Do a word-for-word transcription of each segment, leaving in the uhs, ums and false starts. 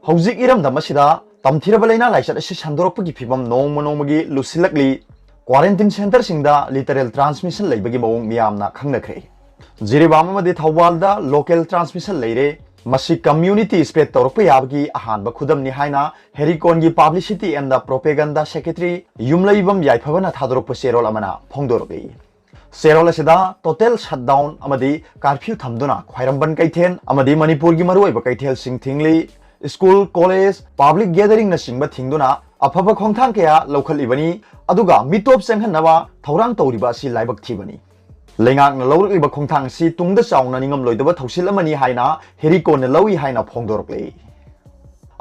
ꯍꯧꯖꯤꯛ ꯏꯔꯝꯗꯝ ꯑꯁꯤꯗ ꯇꯝꯊꯤꯔꯕ ꯂꯥꯏꯅꯥ ꯂꯥꯏꯆꯠ ꯑꯁꯤ ꯁꯟꯗꯣꯔꯛꯄꯒꯤ ꯐꯤꯕꯝ ꯅꯣꯡꯃ ꯅꯣꯡꯃꯒꯤ ꯂꯨꯁꯤꯜꯂꯛꯂꯤ꯫ Quarantine centreꯁꯤꯡꯗ literal transmission ꯂꯩꯕꯒꯤ ꯃꯑꯣꯡ ꯃꯤꯌꯥꯝꯅ ꯈꯪꯅꯈ꯭ꯔꯦ꯫ ꯖꯤꯔꯤꯕꯥꯝ ꯑꯃꯗꯤ ꯊꯧꯕꯥꯜꯗ local transmission ꯂꯩꯔꯦ꯫ ꯃꯁꯤ community spread ꯇꯧꯔꯛꯄ ꯌꯥꯕꯒꯤ ꯑꯍꯥꯟꯕ ꯈꯨꯗꯝꯅꯤ ꯍꯥꯏꯅ ꯍꯦꯔꯤꯀꯣꯟꯒꯤ Publicity and Propaganda Secretary ꯌꯨꯝꯂꯩꯕꯝ ꯌꯥꯏꯐꯕꯅ ꯊꯥꯗꯣꯔꯛꯄ ꯆꯦꯔꯣꯜ ꯑꯃꯅ ꯐꯣꯡꯗꯣꯔꯛꯂꯤ꯫ ꯆꯦꯔꯣꯜ ꯑꯁꯤꯗ total shutdown ꯑꯃꯗꯤ curfew ꯊꯝꯗꯨꯅ ꯈ꯭ꯋꯥꯏꯔꯝꯕꯟ ꯀꯩꯊꯦꯜ ꯑꯃꯗꯤ ꯃꯅꯤꯄꯨꯔꯒꯤ ꯃꯔꯨꯑꯣꯏꯕ ꯀꯩꯊꯦꯜꯁꯤꯡ ꯊꯤꯡꯂꯤ꯫ School, college, public gatheringꯅꯆꯤꯡꯕ ꯊꯤꯡꯗꯨꯅ ꯑꯐꯕ ꯈꯣꯡꯊꯥꯡ ꯀꯌꯥ ꯂꯧꯈꯠꯂꯤꯕꯅꯤ꯫ ꯑꯗꯨꯒ ꯃꯤꯇꯣꯞ ꯆꯪꯍꯟꯅꯕ ꯊꯧꯔꯥꯡ ꯇꯧꯔꯤꯕ ꯑꯁꯤ ꯂꯥꯏꯕꯛ ꯊꯤꯕꯅꯤ꯫ ꯂꯩꯉꯥꯛꯅ ꯂꯧꯔꯛꯂꯤꯕ ꯈꯣꯡꯊꯥꯡ ꯑꯁꯤ ꯇꯨꯡꯗ ꯆꯥꯎꯅ ꯅꯤꯡꯉꯝꯂꯣꯏꯗꯕ ꯊꯧꯁꯤꯜ ꯑꯃꯅꯤ ꯍꯥꯏꯅ ꯍꯦꯔꯤꯀꯣꯟꯅ ꯂꯧꯏ ꯍꯥꯏꯅ ꯐꯣꯡꯗꯣꯔꯛꯂꯤ꯫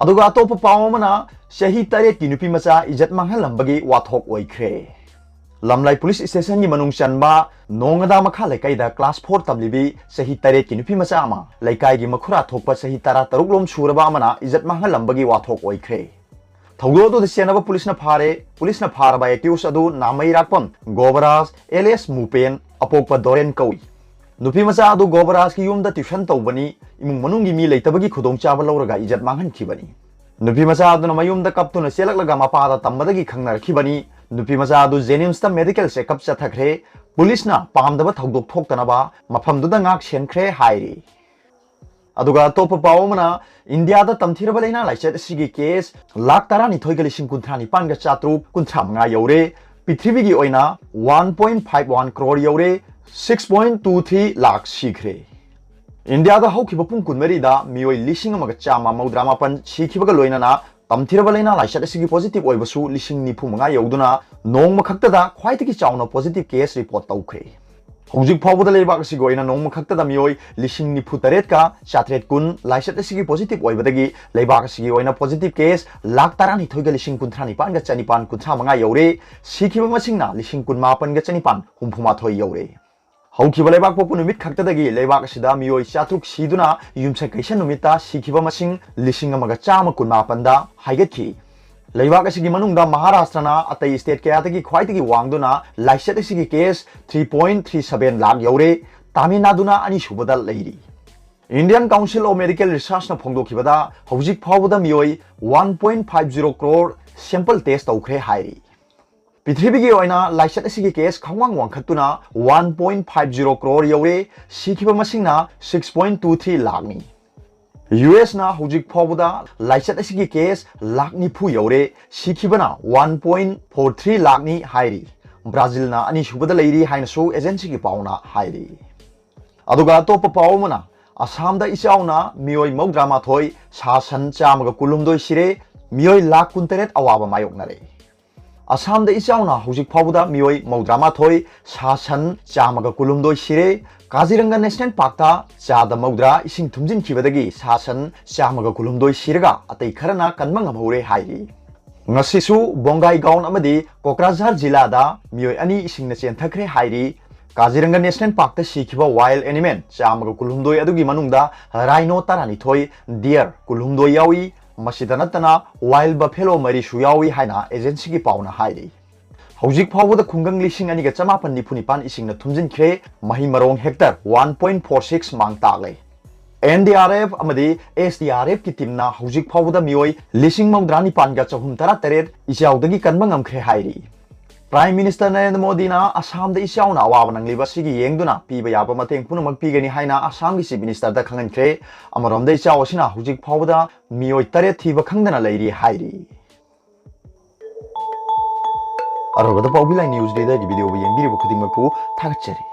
ꯑꯗꯨꯒ ꯑꯇꯣꯞꯄ ꯄꯥꯎ ꯑꯃꯅ, ꯆꯍꯤ ꯇꯔꯦꯠꯀꯤ ꯅꯨꯄꯤ ꯃꯆꯥ ꯏꯖꯠ ꯃꯥꯡꯍꯜꯂꯝꯕꯒꯤ ꯋꯥꯊꯣꯛ ꯑꯣꯏꯈ꯭ꯔꯦ꯫ ꯂꯝꯂꯥꯏ police stationꯒꯤ ꯃꯅꯨꯡ ꯆꯟꯕ ꯅꯣꯡꯉꯗꯥ ꯃꯈꯥ ꯂꯩꯀꯥꯏꯗ class four ꯇꯝꯂꯤꯕꯤ ꯆꯍꯤ ꯇꯔꯦꯠꯀꯤ ꯅꯨꯄꯤ ꯃꯆꯥ ꯑꯃ ꯂꯩꯀꯥꯏꯒꯤ ꯃꯈꯨꯔꯥ ꯊꯣꯛꯄ ꯆꯍꯤ ꯇꯔꯥ ꯇꯔꯨꯛ ꯂꯣꯝ ꯁꯨꯔꯕ ꯑꯃꯅ ꯏꯖꯠ ꯃꯥꯡꯍꯜꯂꯝꯕꯒꯤ ꯋꯥꯊꯣꯛ ꯑꯣꯏꯈ꯭ꯔꯦ꯫ ꯊꯧꯗꯣꯛ ꯑꯗꯨꯗ ꯆꯦꯟꯅꯕ policeꯅ ꯐꯥꯔꯦ꯫ Policeꯅ ꯐꯥꯔꯕ accused ꯑꯗꯨ ꯅꯥꯃꯩꯔꯥꯛꯄꯝ ꯒꯣꯕꯔꯥꯖ alias ꯃꯨꯄꯦꯟ, ꯑꯄꯣꯛꯄ ꯗꯣꯔꯦꯟ ꯀꯧꯏ꯫ ꯅꯨꯄꯤ ꯃꯆꯥ ꯑꯗꯨ ꯒꯣꯕꯔꯥꯖꯀꯤ ꯌꯨꯝꯗ tuition ꯇꯧꯕꯅꯤ꯫ ꯏꯃꯨꯡ ꯃꯅꯨꯡꯒꯤ ꯃꯤ ꯂꯩꯇꯕꯒꯤ ꯈꯨꯗꯣꯡꯆꯥꯕ ꯂꯧꯔꯒ ꯏꯖꯠ ꯃꯥꯡꯍꯟꯈꯤꯕꯅꯤ꯫ ꯅꯨꯄꯤ ꯃꯆꯥ ꯑꯗꯨꯅ ꯃꯌꯨꯝꯗ ꯀꯞꯇꯨꯅ ꯆꯦꯜꯂꯛꯂꯒ ꯃꯄꯥꯗ ꯇꯝꯕꯗꯒꯤ ꯈꯪꯅꯔꯛꯈꯤꯕꯅꯤ꯫ ꯅꯨꯄꯤ ꯃꯆꯥ ꯑꯗꯨ JNIMSꯇ medical checkup ꯆꯠꯊꯈ꯭ꯔꯦ꯫ Policeꯅ ꯄꯥꯝꯗꯕ ꯊꯧꯗꯣꯛ ꯊꯣꯛꯇꯅꯕ ꯃꯐꯝꯗꯨꯗ ꯉꯥꯛ ꯁꯦꯟꯈ꯭ꯔꯦ ꯍꯥꯏꯔꯤ꯫ ꯑꯗꯨꯒ ꯑꯇꯣꯞꯄ ꯄꯥꯎ ꯑꯃꯅ, ꯏꯟꯗꯤꯌꯥꯗ ꯇꯝꯊꯤꯔꯕ ꯂꯥꯏꯅꯥ ꯂꯥꯏꯆꯠ ꯑꯁꯤꯒꯤ case ꯂꯥꯈ ꯇꯔꯥꯅꯤꯊꯣꯏꯒ ꯂꯤꯁꯤꯡ ꯀꯨꯟꯊ꯭ꯔꯥ ꯅꯤꯄꯥꯟꯒ ꯆꯥꯇ꯭ꯔꯨꯛ ꯀꯨꯟꯊ꯭ꯔꯥ ꯃꯉꯥ ꯌꯧꯔꯦ꯫ ꯄ꯭ꯔꯤꯊꯤꯕꯤꯒꯤ ꯑꯣꯏꯅ one point five one crore ꯌꯧꯔꯦ꯫ Six point two three lakh ꯁꯤꯈ꯭ꯔꯦ꯫ ꯏꯟꯗꯤꯌꯥꯗ ꯍꯧꯈꯤꯕ ꯄꯨꯡ ꯀꯨꯟꯃꯔꯤꯗ ꯃꯤꯑꯣꯏ ꯂꯤꯁꯤꯡ ꯑꯃꯒ ꯆꯥꯝꯃ ꯃꯧꯗ꯭ꯔꯥ ꯃꯥꯄꯟ ꯁꯤꯈꯤꯕꯒ ꯂꯣꯏꯅꯅ ꯇꯝꯊꯤꯔꯕ ꯂꯥꯏꯅꯥ ꯂꯥꯏꯆꯠ ꯑꯁꯤꯒꯤ positive ꯑꯣꯏꯕꯁꯨ ꯂꯤꯁꯤꯡ ꯅꯤꯐꯨ ꯃꯉꯥ ꯌꯧꯗꯨꯅ ꯅꯣꯡꯃ ꯈꯛꯇꯗ ꯈ꯭ꯋꯥꯏꯗꯒꯤ ꯆꯥꯎꯅ positive case report ꯇꯧꯈ꯭ꯔꯦ꯫ ꯍꯧꯖꯤꯛ ꯐꯥꯎꯕꯗ ꯂꯩꯕꯥꯛ ꯑꯁꯤꯒꯤ ꯑꯣꯏꯅ ꯅꯣꯡꯃ ꯈꯛꯇꯗ ꯃꯤꯑꯣꯏ ꯂꯤꯁꯤꯡ ꯅꯤꯐꯨ ꯇꯔꯦꯠꯀ ꯆꯥꯇ꯭ꯔꯦꯠ ꯀꯨꯟ ꯂꯥꯏꯆꯠ ꯑꯁꯤꯒꯤ positive ꯑꯣꯏꯕꯗꯒꯤ ꯂꯩꯕꯥꯛ ꯑꯁꯤꯒꯤ ꯑꯣꯏꯅ positive case ꯂꯥꯈ ꯇꯔꯥꯅꯤꯊꯣꯏꯒ ꯂꯤꯁꯤꯡ ꯀꯨꯟꯊ꯭ꯔꯥ ꯅꯤꯄꯥꯟꯒ ꯆꯅꯤꯄꯥꯟ ꯀꯨꯟꯊ꯭ꯔꯥ ꯃꯉꯥ ꯌꯧꯔꯦ꯫ ꯁꯤꯈꯤꯕ ꯃꯁꯤꯡꯅ ꯂꯤꯁꯤꯡ ꯀꯨꯟꯃꯥꯄꯟꯒ ꯆꯅꯤꯄꯥꯟ ꯍꯨꯝꯐꯨ ꯃꯥꯊꯣꯏ ꯌꯧꯔꯦ꯫ ꯍꯧꯈꯤꯕ ꯂꯩꯕꯥꯛ ꯄꯣꯛꯄ ꯅꯨꯃꯤꯠ ꯈꯛꯇꯗꯒꯤ ꯂꯩꯕꯥꯛ ꯑꯁꯤꯗ ꯃꯤꯑꯣꯏ ꯆꯥꯇ꯭ꯔꯨꯛ ꯁꯤꯗꯨꯅ ꯌꯨꯝꯁꯀꯩꯁ ꯅꯨꯃꯤꯠꯇ ꯁꯤꯈꯤꯕ ꯃꯁꯤꯡ ꯂꯤꯁꯤꯡ ꯑꯃꯒ ꯆꯥꯝꯃ ꯀꯨꯟꯃꯥꯄꯟꯗ ꯍꯥꯏꯒꯠꯈꯤ꯫ ꯂꯩꯕꯥꯛ ꯑꯁꯤꯒꯤ ꯃꯅꯨꯡꯗ ꯃꯍꯥꯔꯥꯁꯇ꯭ꯔꯅ ꯑꯇꯩ state ꯀꯌꯥꯗꯒꯤ ꯈ꯭ꯋꯥꯏꯗꯒꯤ ꯋꯥꯡꯗꯨꯅ ꯂꯥꯏꯆꯠ ꯑꯁꯤꯒꯤ case three point three seven lakh ꯌꯧꯔꯦ꯫ ꯇꯥꯃꯤꯜ ꯅꯥꯗꯨꯅ ꯑꯅꯤꯁꯨꯕꯗ ꯂꯩꯔꯤ꯫ Indian Council of Medical Researchꯅ ꯐꯣꯡꯗꯣꯛꯈꯤꯕꯗ ꯍꯧꯖꯤꯛ ꯐꯥꯎꯕꯗ ꯃꯤꯑꯣꯏ one point five zero crore sample test ꯇꯧꯈ꯭ꯔꯦ ꯍꯥꯏꯔꯤ꯫ ꯄ꯭ꯔꯤꯊꯤꯕꯤꯒꯤ ꯑꯣꯏꯅ ꯂꯥꯏꯆꯠ ꯑꯁꯤꯒꯤ case ꯈꯪꯋꯥꯡ ꯋꯥꯡꯈꯠꯇꯨꯅ one point five zero crore ꯌꯧꯔꯦ꯫ ꯁꯤꯈꯤꯕ ꯃꯁꯤꯡꯅ six point two three ꯂꯥꯈꯅꯤ꯫ ꯌꯨ ꯑꯦꯁꯅ ꯍꯧꯖꯤꯛ ꯐꯥꯎꯕꯗ ꯂꯥꯏꯆꯠ ꯑꯁꯤꯒꯤ case ꯂꯥꯈ ꯅꯤꯐꯨ ꯌꯧꯔꯦ꯫ ꯁꯤꯈꯤꯕꯅ one point four three ꯂꯥꯈꯅꯤ ꯍꯥꯏꯔꯤ꯫ ꯕ꯭ꯔꯥꯖꯤꯜꯅ ꯑꯅꯤꯁꯨꯕꯗ ꯂꯩꯔꯤ ꯍꯥꯏꯅꯁꯨ agencyꯒꯤ ꯄꯥꯎꯅ ꯍꯥꯏꯔꯤ꯫ ꯑꯗꯨꯒ ꯑꯇꯣꯞꯄ ꯄꯥꯎ ꯑꯃꯅ, ꯑꯁꯥꯝꯗ ꯏꯆꯥꯎꯅ ꯃꯤꯑꯣꯏ ꯃꯧꯗ꯭ꯔꯥ ꯃꯥꯊꯣꯏ, ꯁꯥ ꯁꯟ ꯆꯥꯝꯃꯒ ꯀꯨꯟꯍꯨꯝꯗꯣꯏ ꯁꯤꯔꯦ, ꯃꯤꯑꯣꯏ ꯂꯥꯈ ꯀꯨꯟꯇꯔꯦꯠ ꯑꯋꯥꯕ ꯃꯥꯌꯣꯛꯅꯔꯦ꯫ ꯑꯁꯥꯝꯗ ꯏꯆꯥꯎꯅ ꯍꯧꯖꯤꯛ ꯐꯥꯎꯕꯗ ꯃꯤꯑꯣꯏ ꯃꯧꯗ꯭ꯔꯥ ꯃꯥꯊꯣꯏ, ꯁꯥ ꯁꯟ ꯆꯥꯝꯃꯒ ꯀꯨꯟꯍꯨꯝꯗꯣꯏ ꯁꯤꯔꯦ꯫ ꯀꯥꯖꯤꯔꯪꯒ National Parkꯇ ꯆꯥꯗ ꯃꯧꯗ꯭ꯔꯥ ꯏꯁꯤꯡ ꯊꯨꯝꯖꯤꯟꯈꯤꯕꯗꯒꯤ ꯁꯥ ꯁꯟ ꯆꯥꯝꯃꯒ ꯀꯨꯟꯍꯨꯝꯗꯣꯏ ꯁꯤꯔꯒ ꯑꯇꯩ ꯈꯔꯅ ꯀꯟꯕ ꯉꯝꯍꯧꯔꯦ ꯍꯥꯏꯔꯤ꯫ ꯉꯁꯤꯁꯨ ꯕꯣꯡꯒꯥꯏꯒꯥꯎꯟ ꯑꯃꯗꯤ ꯀꯣꯀ꯭ꯔꯥꯖꯥꯔ ꯖꯤꯂꯥꯗ ꯃꯤꯑꯣꯏ ꯑꯅꯤ ꯏꯁꯤꯡꯅ ꯆꯦꯟꯊꯈ꯭ꯔꯦ ꯍꯥꯏꯔꯤ꯫ ꯀꯥꯖꯤꯔꯪꯒ National Parkꯇ ꯁꯤꯈꯤꯕ wild animal ꯆꯥꯝꯃꯒ ꯀꯨꯟꯍꯨꯝꯗꯣꯏ ꯑꯗꯨꯒꯤ ꯃꯅꯨꯡꯗ rhino ꯇꯔꯥꯅꯤꯊꯣꯏ, deer ꯀꯨꯟꯍꯨꯝꯗꯣꯏ ꯌꯥꯎꯏ꯫ ꯃꯁꯤꯗ ꯅꯠꯇꯅ wild buffalo ꯃꯔꯤꯁꯨ ꯌꯥꯎꯏ ꯍꯥꯏꯅ agencyꯒꯤ ꯄꯥꯎꯅ ꯍꯥꯏꯔꯤ꯫ ꯍꯧꯖꯤꯛ ꯐꯥꯎꯕꯗ ꯈꯨꯡꯒꯪ ꯂꯤꯁꯤꯡ ꯑꯅꯤꯒ ꯆꯃꯥꯄꯟ ꯅꯤꯐꯨ ꯅꯤꯄꯥꯟ ꯏꯁꯤꯡꯅ ꯊꯨꯝꯖꯤꯟꯈ꯭ꯔꯦ꯫ ꯃꯍꯩ ꯃꯔꯣꯡ hectare one point four six ꯃꯥꯡ ꯇꯥꯛꯂꯦ꯫ N D R F ꯑꯃꯗꯤ S D R Fꯀꯤ teamꯅ ꯍꯧꯖꯤꯛ ꯐꯥꯎꯕꯗ ꯃꯤꯑꯣꯏ ꯂꯤꯁꯤꯡ ꯃꯧꯗ꯭ꯔꯥ ꯅꯤꯄꯥꯟꯒ ꯆꯍꯨꯝ ꯇꯔꯥ ꯇꯔꯦꯠ ꯏꯆꯥꯎꯗꯒꯤ ꯀꯟꯕ ꯉꯝꯈ꯭ꯔꯦ ꯍꯥꯏꯔꯤ꯫ Prime Minister ꯅꯔꯦꯟꯗ꯭ꯔ ꯃꯣꯗꯤꯅ ꯑꯁꯥꯝꯗ ꯏꯆꯥꯎꯅ ꯑꯋꯥꯕ ꯅꯪꯂꯤꯕ ꯑꯁꯤꯒꯤ ꯌꯦꯡꯗꯨꯅ ꯄꯤꯕ ꯌꯥꯕ ꯃꯇꯦꯡ ꯄꯨꯝꯅꯃꯛ ꯄꯤꯒꯅꯤ ꯍꯥꯏꯅ ꯑꯁꯥꯝꯒꯤ Chief Ministerꯗ ꯈꯪꯍꯟꯈ꯭ꯔꯦ꯫ ꯑꯃꯔꯣꯝꯗ ꯏꯆꯥꯎ ꯑꯁꯤꯅ ꯍꯧꯖꯤꯛ ꯐꯥꯎꯕꯗ ꯃꯤꯑꯣꯏ ꯇꯔꯦꯠ ꯊꯤꯕ ꯈꯪꯗꯅ ꯂꯩꯔꯤ ꯍꯥꯏꯔꯤ꯫ ꯑꯔꯣꯏꯕꯗ ꯄꯥꯎꯕꯤ ꯂꯥꯏ News Dayꯗꯒꯤ videoꯕꯨ ꯌꯦꯡꯕꯤꯔꯤꯕ ꯈꯨꯗꯤꯡꯃꯛꯄꯨ ꯊꯥꯒꯠꯆꯔꯤ꯫